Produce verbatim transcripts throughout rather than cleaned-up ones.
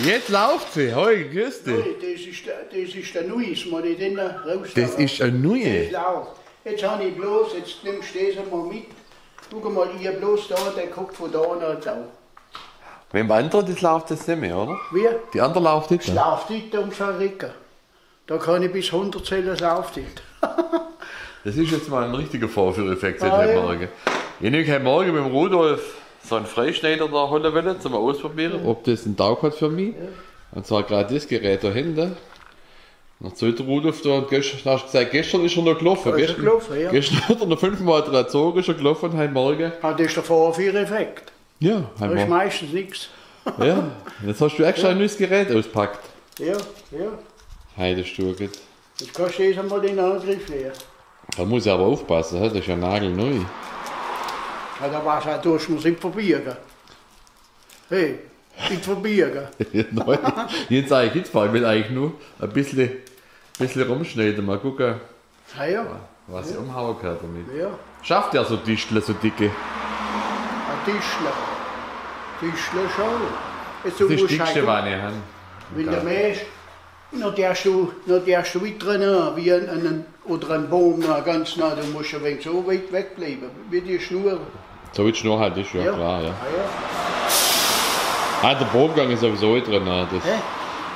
Jetzt lauft se. Hoi, grüß dich. Hoi, des is de, des is de Nuis, muss ich den raus. Des is e Nuie. Des lauft. Jetzt han ich bloß, jetzt nimmst du des emol mit. Schau emol, ich bloß do, der guckt von do nach do. Beim annere, des lauft jetzt nimmi, oder? Wie? Die annere lauft net, ne? Es lauft net ums Verrecke. Do kann ich bis hundert zähle, es lauft net. Des is jetzt mol e richtiger Vorführeffekt seit heit Morge. Ich han heit Morge mit dem Rudolf so en Freischneider do hole wolle, zum Ausprobiere, ob des en Tauch hat für mich. Ja. Un zwar grad des Gerät do hinne. Noch zu der Rudolf do un gescht-, hast du gesagt, geschtern is er noch gelaufe. Geschtern hat er noch fünfmol dran gezoge, is er gelaufe un heit Morge. Ah, des is de Vorführeffekt. Ja, heit Morge. Des is meistens nix. Ja, jetzt hast du extra e nues Gerät ausgepackt. Ja, ja. Heit is du gut. Jetzt kannst du jetzt emol den Angriff her. Do muss ich awwer uffpasse, he? Des is jo nagelnei. Ja, do was, do tust du mer net verbiege. Hey, net verbiege. Nä, jetzt eigentlich net, ich will eigentlich nur e bissel, bissel rumschneide, mol gucke. Ah ja. Was ich umhaue kann damit. Ja. Schafft der so Tischle, so dicke? Ah, Tischle. Tischle schon. Jetzt, du musst halt, was ich han. Wenn du mähst, na, der is so, na, der is so weit drin, wie en, en, oder en Baum, na, ganz nah, du musst e wenig so weit wegbleibe, wie die Schnur. So wie die Schnur halt is, ja, klar, ja. Ah, ja. Ah, de Baumgang is sowieso drin, ne? Des,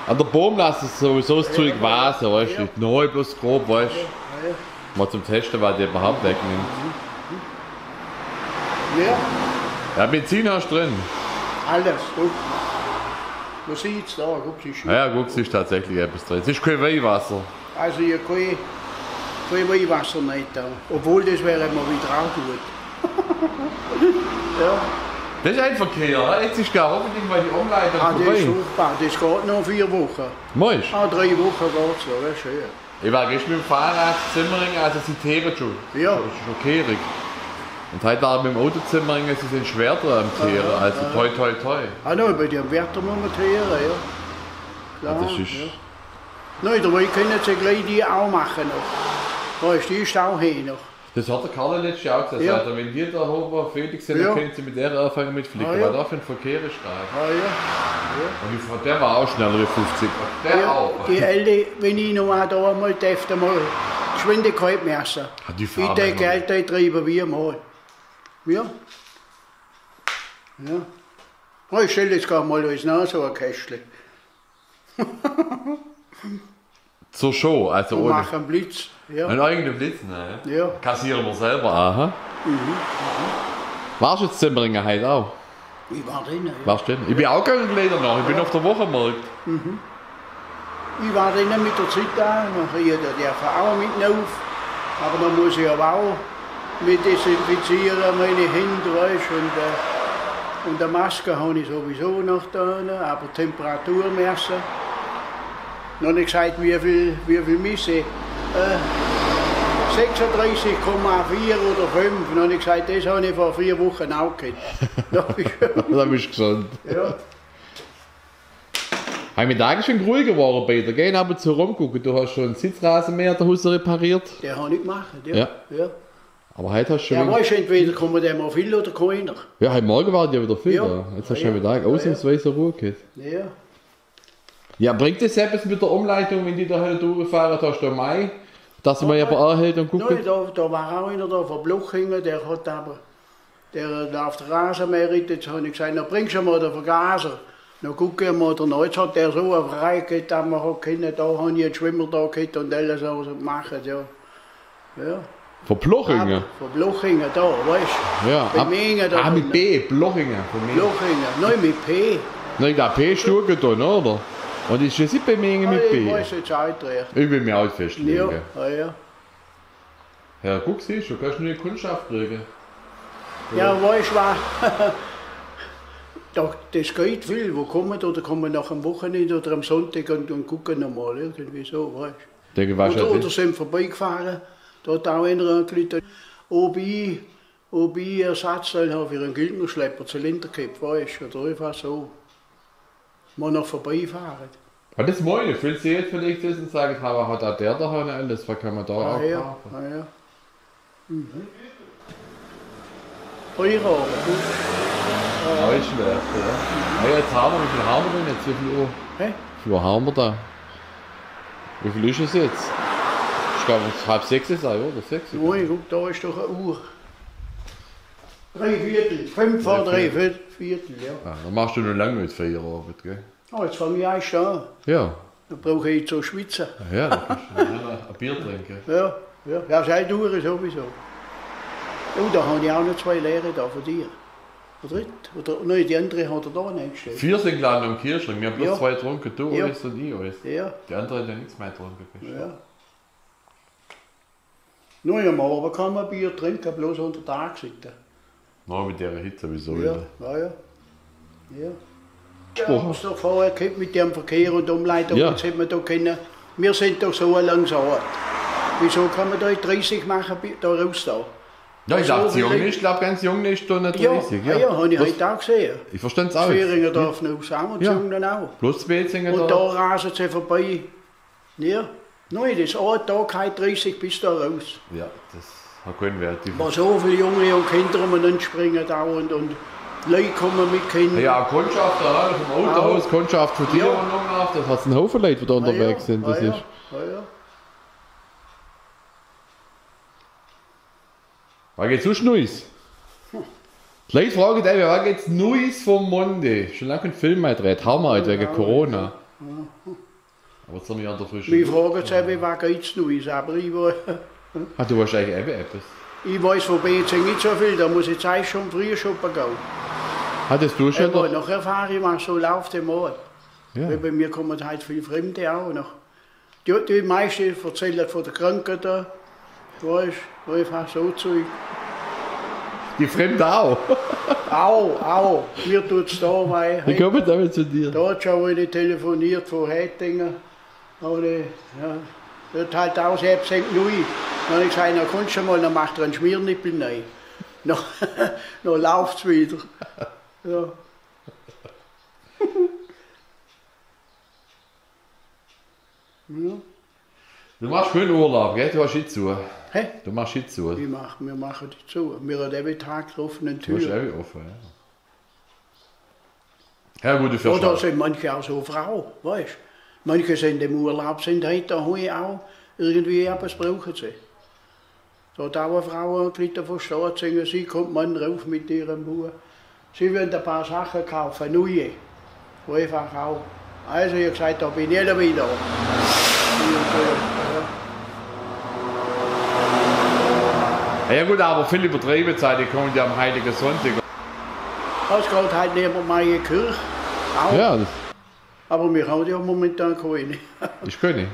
an de Baum lasse ich sowieso des Zeug wase, weescht du? Ja. Nä, bloß grob, weescht du? Ja, ja. Mol zum Teste, was der üwwerhaupt wegnimmt. Ja. Ja, Benzin hast du drin. Alles, du. Mol sieht's do, guck, die Schicht. Ja, ja, guck, es is tatsächlich ebbes drin. Es is kee Weihwasser. Also, ich han kee, kee Weihwasser net do. Obwohl, des wär mer widder aa gut. Ja. Des is eenfach kee, ja. Jetzt is gar hoffentlich mol die Umleitung vorbei. Ah, des is furchtbar. Des geht noch vier Woche. Meischt? Ah, drei Woche geht's noch, des is schön. Ich war geschtern mit dem Fahrrad in Simmering, also es teert schon. Ja. Des is schon kehrig. Un heit war ich mit dem Auto in Simmering, es is schwer am Teere, also toi, toi, toi. Ah, no, bei dem Wetter muss mer teere, ja. Klar, ja. Des is Nä, do kenne se gleich die aa maache noch. Do is die Stau he noch. Des hat de Karl letscht Johr aa gsacht. Ja. Sagt er, wenn die do owwe fäädig sin, dann kenne se mit der aafange mit Flicke. Ah, ja. Weil do für en Verkehr is do. Ah, ja. Ja. Un die, der war aa schneller wie fuffzig. Der aa. Ja, die Elle, wenn ich noch mol do mol derf, do mol Geschwindigkeit messen. Ah, die fahren immer. Ich dät Geld do treibe wie mol. Ja. Ja. Oh, ich stell jetzt grad mol alles nach, so e Käschtle. Zur Show, also ohne. Un mache en Blitz, ja. En eigene Blitz, ne? Ja. Kassiere mer selwer, aha. Mhm, mhm. Warscht du jetzt in Simmering heit aa? Ich war drin, ja. Warscht drin? Ich bin aa gegange leider noch, ich bin uff de Wochenmarkt. Mhm. Ich war drin mit de Zeit do, noch hier, der, der Frau mit auf. Awwer do muss ich awwer aa mich desinfiziere, mei Händ, weescht, un, äh, un e Maske han ich sowieso noch do, ne? Awwer Temperatur messe. Noch net gsacht, wie viel, wie viel misse. Äh, sechsundreißig Komma vier oder fünf. Noch net gsacht, des han ich vor vier Woche aa ghabt. Do bin ich gesund. Ja. Heit Mittag is schon ruhiger gewore bei der. Geh ab un zu rumgucke. Du hast schon Sitzrasenmäher zu Hus repariert. Der han ich gemacht, ja. Ja. Ja. Awwer heit hast du schon. Ja, weescht, entweder komme der mol vill oder kääner. Ja, heit Morge war der widder vill do. Jetzt hast du schon widder ausnahmsweis Ruhe ghabt. Ja. Ja, bringt des ebbes mit der Umleitung, wenn die do heit durchgefahre is, hast du mei, dass mer awwer aa hält un guckt? Nä, do, do war aa eener do vun Blochingen, der hat awwer Der, äh, laaft Rasenmäher, jetzt han ich gsacht, na, bringsch emol de Vergaser. Na, guck ich emol, na, jetzt hat der so e Frei ghabt, dass mer hat kenne, do han ich en Schwimmer do ghabt un alles, was ich gemacht, ja. Ja. Vun Blochingen? Ab, vun Blochingen, do, weescht. Ja, bei Mingen, do ah, mit B, Blochingen, vun Mingen. Blochingen, nä, mit P. Nä, do P is durchgetan, oder? Un is jetzt bei Mingen mit B? Ah, ich weeß jetzt aa net. Ich will mich aa net festlege. Ja, ja. Ja, guck, siehscht du, kannst du neue Kundschaft kriege. Ja, weescht was? Doch, des geiht vill. Wo kommen, oder kommen noch am Wochenende oder am Sonntag un, un gucken noch mol, irgendwie so, weescht? Denke, was oder, oder sin vorbeigefahre, dort aa eener angerufe. Ob ich, ob ich Ersatzteil han für en Gültner-Schlepper, Zylinderköpp, weescht, oder eenfach so. Mol noch vorbeifahre. Ah, des meine ich. Willscht du jetzt vielleicht wissen, sag ich, awwer hat aa der do noch alles, was kann mer do aa kaufe? Ah, ja. Ah, ja. Mhm. Euro, gut. Schlecht, ja. Ja, jetzt haben wir, wie viel haben wir denn jetzt? Wie viel Uhr? Hä? Wie viel Uhr haben wir da? Wie viel ist es jetzt? Ich glaube, es ist halb sechs ist es, oder? Sechs. Nein, schau, da ist doch eine Uhr. Drei Viertel, fünf vor drei Viertel, ja. Ja, dann machst du noch lange nicht Feierabend, gell? Oh, jetzt fange ich erst an. Ja. Da brauche ich zu schwitzen. Ja, da kannst du dann ein Bier trinken. Ja, ja. Ja, sei du sowieso. Oh, da habe ich auch noch zwei leere da für dich. Oder nicht? Oder, nein, die andere hat er da reingestellt. Vier sind, glaube ich, noch im Kühlschrank. Wir haben bloß zwei getrunken, du eins und ich eins. Ja. Die anderen haben ja nichts mehr getrunken gestern. Ja. Nur am Abend kann man Bier trinken, bloß unter Tag sitzen. Na, mit der Hitze sowieso wieder. Ja, ja. Ja. Ja, haben wir es doch vorher gehabt mit dem Verkehr und Umleitung. Ja. Jetzt hätten wir da können, wir sind doch so ein langes Ort. Wieso kann man da nicht dreißig machen, bi-, da raus da? Ja, ich glaube, so die Jungen, ich glaube, ganz Jungen ist da nicht dreißig, ja. Ja, ja, habe ich heute auch gesehen. Ich verstehe es auch. Das Fehringer Dorf noch raus, haben wir die Jungen auch. Plus Betzinger da. Und da rasen sie vorbei. Ja. Nein, das Ort da geht dreißig bis da raus. Ja, das hat keinen Wert. Wo so viele Junge und Kinder umeinander springen da und, und Leute kommen mit Kindern. Ja, Kundschaft da, vom Autohaus, Kundschaft von dir und noch nach. Das hat einen Haufen Leute, die da unterwegs sind. Das ist. Ja, ja. Wann geht es sonst Neues? Die Leute fragen eben, wann geht es Neues vom Monde? Schon lange keinen Film mehr gedreht. Haben wir halt wegen Corona. Ja. Aber jetzt sind wir ja an der frischen Luft. Mich fragen sie eben, wann geht es Neues, aber ich weiß. Ah, du weißt eigentlich eben etwas. Ich weiß von Betzinger nicht so viel, da muss ich jetzt eigentlich schon früh shoppen gehen. Ah, das tust du ja doch. Nachher fahre ich mal so, läuft der Mord. Ja. Weil bei mir kommen halt viele Fremde auch noch. Die, die meisten erzählen von der Krankheit da. Weisst, einfach so Zeug. Die Fremden auch. Auch, auch. Mir tut es da weh. Wie kommen die damit zu dir? Da hat schon eine telefoniert von Hettingen. Aber, äh, ja, dort halt auch selbst hängt neu. Dann habe ich gesagt, na kommst du mal, dann macht er einen Schmiernippel rein. Dann, dann läuft es wieder. Ja. Ja. Du machst viel Urlaub, gell? Du hast Ski zu. Hä? Du machst Ski zu. Ich mach, wir machen die zu. Wir haben ewig Tag offene Tür. Du hast ewig offen, ja. Ja, gut, du fährst. Oder sind manche auch so Frauen, weisst? Manche sind im Urlaub, sind heute daheim auch, irgendwie etwas brauchen sie. So, da eine Frau, die Leute versteht, sagen, sie kommt morgen rauf mit ihrem Bub. Sie wollen ein paar Sachen kaufen, neue. Einfach auch. Also, ich habe gesagt, da bin ich wieder. Und, äh, ja. Ja gut, aber viele übertreiben es halt, die kommen ja am Heiligen Sonntag. Das geht halt nicht mehr in die Kirche. Auch. Ja, das Aber wir haben ja momentan keine. Ich kann nicht.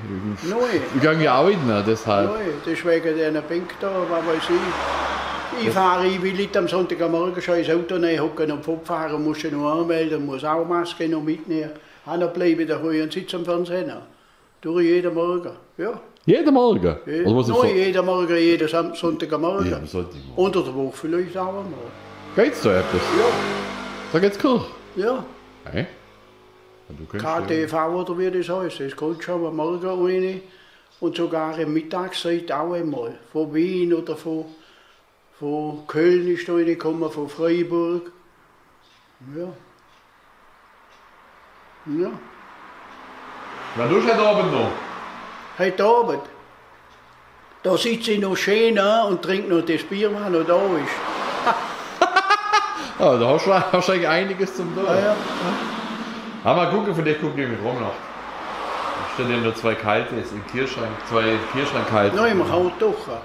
Nein. Ich gehe ja auch nicht, deshalb. Nein, deswegen den Bank da, was weiß ich. Ich fahre, ich will nicht am Sonntag am Morgen schon ins Auto reinhocken und fortfahren, muss ich noch anmelden, muss auch Maske noch mitnehmen. Auch noch bleiben daheim und sitze am Fernsehen. Durch jeden Morgen, ja. Jeden Morgen? Je-, Oder muss ich nein, so jeden Morgen, jeden Sam-, Sonntag am Morgen. Jeden Sonntag am Morgen. Unter der Woche vielleicht auch einmal. Geht es da etwas? Ja. Da geht es Kirche? Ja. Nein. Ja, du kennst K T V oder wie das heisst, das kommt schon am Morgen rein und sogar in der Mittagszeit auch einmal. Von Wien oder von, von Köln ist da reingekommen, von Freiburg. Ja. Ja. Wann tust du heute Abend noch? Heute Abend? Da sitze ich noch schön an und trinke noch das Bier, was noch da ist. Ah, da hast du, hast du eigentlich einiges zum Tun. Ja, ja. Aber mal gucken, vielleicht gucke ich mich rum noch. Da stehen ja noch zwei kalte jetzt im Kühlschrank, zwei im Kühlschrank kalte. Nein, man haut doch an.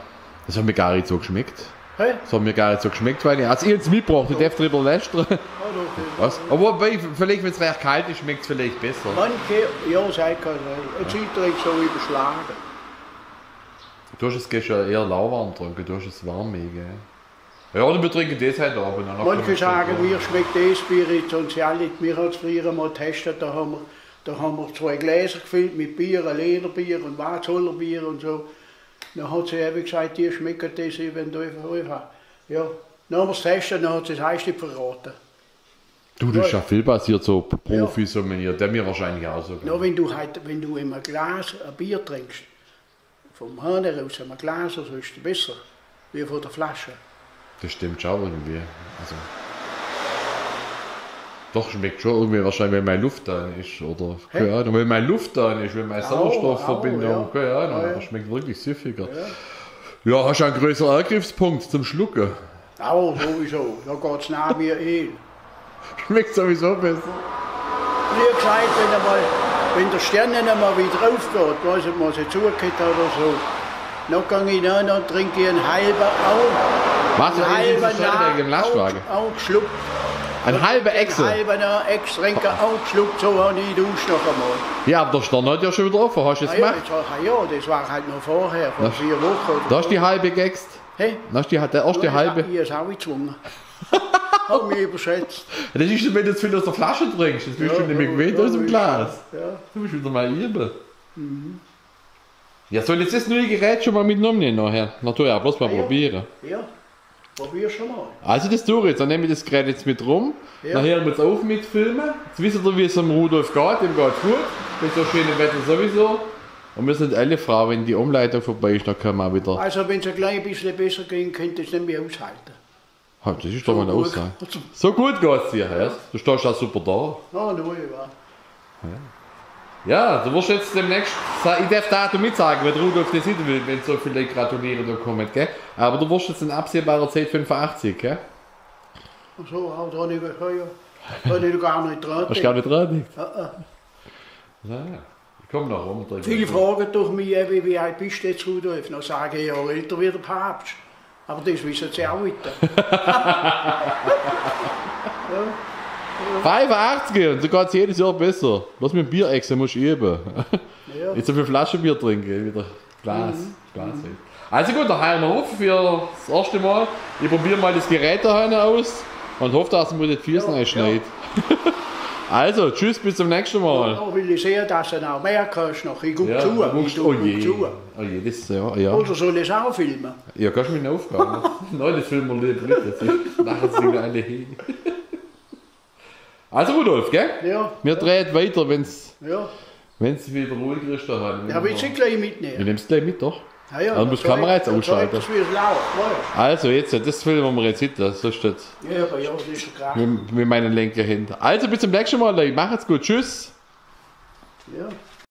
Das hat mir gar nicht so geschmeckt. Hä? Das hat mir gar nicht so geschmeckt, weil ich, also ich habe es mitgebracht, ich darf drüber lästern. Ah, doch, okay. Was? Obwohl, bei, vielleicht, wenn es recht kalt ist, schmeckt es vielleicht besser. Manche, ja, sei kann sein. Jetzt ist es so überschlagen. Du hast es gestern eher lauwarm getrunken, du hast es warm, gell? Ja, oder wir trinken das heute Abend. Manche sagen, mir schmeckt das Bier jetzt und sie alle, wir haben es früher mal getestet, da haben wir, da haben wir zwei Gläser gefüllt mit Bier, ein Lederbier und Watzollerbier und so. Dann hat sie eben gesagt, dir schmeckt das, wenn du einfach, einfach. Ja. Dann haben wir es getestet, dann hat sie es heiß nicht verraten. Du, das ist ja viel passiert, so Profis und mir, der mir wahrscheinlich auch so. Ja, wenn du halt, wenn du immer ein Glas ein Bier trinkst, vom Hahn aus, ein Glas, so ist es besser, wie von der Flasche. Das stimmt schon irgendwie. Also. Doch, schmeckt schon irgendwie wahrscheinlich, wenn mehr Luft drin ist, oder? Keine Ahnung, wenn mehr Luft drin ist, wenn mehr Sauerstoffverbindung, keine Ahnung, aber schmeckt wirklich süffiger. Ja, hast du einen größeren Angriffspunkt zum Schlucken. Ja, sowieso. Da geht es nach mir eh. Schmeckt sowieso besser. Wie gesagt, wenn, einmal, wenn der Stern einmal wieder aufgeht, weiß ich, muss ich zugehört oder so, dann gehe ich hin und trinke einen halben auch. Was, einen halben wegen dem Lastwagen? Auch, auch Schluck. Ein halber Echse? Einen halben Echse trinke, auch Schluck, so habe ich Durst noch einmal. Ja, aber der Stern hat ja schon wieder offen, hast du jetzt gemacht? Ja, ja, das war halt noch vorher, vor vier Wochen oder so. Da ist die halbe Gext. Hey? Da ist die, der erste halbe. Ich habe es auch gezwungen. Habe mich überschätzt. Das ist, wenn du zu viel aus der Flasche trinkst, das bist du nicht mehr gewöhnt aus dem Glas. Ja. Du musst wieder mal üben. Ja, soll ich jetzt das neue Gerät schon mal mitnehmen nachher? Natürlich, ja, bloß mal probieren. Ja, probier schon mal. Also das tue ich jetzt, dann nehme ich das Gerät jetzt mit rum, dann hören wir jetzt auf mit Filmen. Jetzt wisst ihr, wie es dem Rudolf geht, dem geht es gut. Mit so schönem Wetter sowieso. Und wir sind alle froh, wenn die Umleitung vorbei ist, dann können wir wieder. Also wenn es ein klein bisschen besser gehen könnte, das nicht mehr aushalten. Ha, das ist doch mal eine Aussage. So gut geht es dir, ja? Du stehst da super da. Ja, du, ja. Ja, du wirst jetzt demnächst, sa-, ich darf Datum mitsagen, wenn Rudolf das sieht, wenn, wenn so viele Leute gratulieren und kommen, gell? Aber du wirst jetzt in absehbarer Zeit fünfundachtzig, gell? Ach so, habe ich gar nicht gehört. Habe ich gar nicht dran gedacht. Hast du gar nicht dran gedacht? Ja, ja. Ja, ja. Ich komme noch rum. Viele fragen doch mich, wie, wie alt bist du jetzt, Rudolf? Dann sage ich, ja, älter wie der Papst. Aber das wissen sie auch wieder. Ja. Fünfundachtzig und so geht es jedes Jahr besser. Bloß mit dem Bierechse musst du üben. Ja. Nicht so viel Flaschenbier trinken, wieder Glas, Glas. Also gut, dann hören wir auf für das erste Mal. Ich probiere mal das Gerät da hinten aus und hoffe, dass mir die Füße nicht schneit. Also, tschüss, bis zum nächsten Mal. Ja, will ich sehen, dass du noch mehr kannst. Noch. Ich gucke zu, ich gucke zu. Oh je, das, ja, ja. Oder soll ich es auch filmen? Ja, kannst du mich aufgaben. Nein, das filmen wir lieber nicht. Das ist, machen sie wieder alle hin. Also Rudolf, gell? Ja. Wir drehen weiter, wenn es, wenn es wieder ruhiger ist daheim. Ja, willst du es gleich mitnehmen? Wir nehmen es gleich mit, doch. Ja, ja, dann muss die Kamera jetzt ausschalten. Also jetzt, das filmen wir jetzt hinter, sonst steht mit, mit meinen linken Händen. Also bis zum nächsten Mal, Leute. Macht's gut. Tschüss. Ja.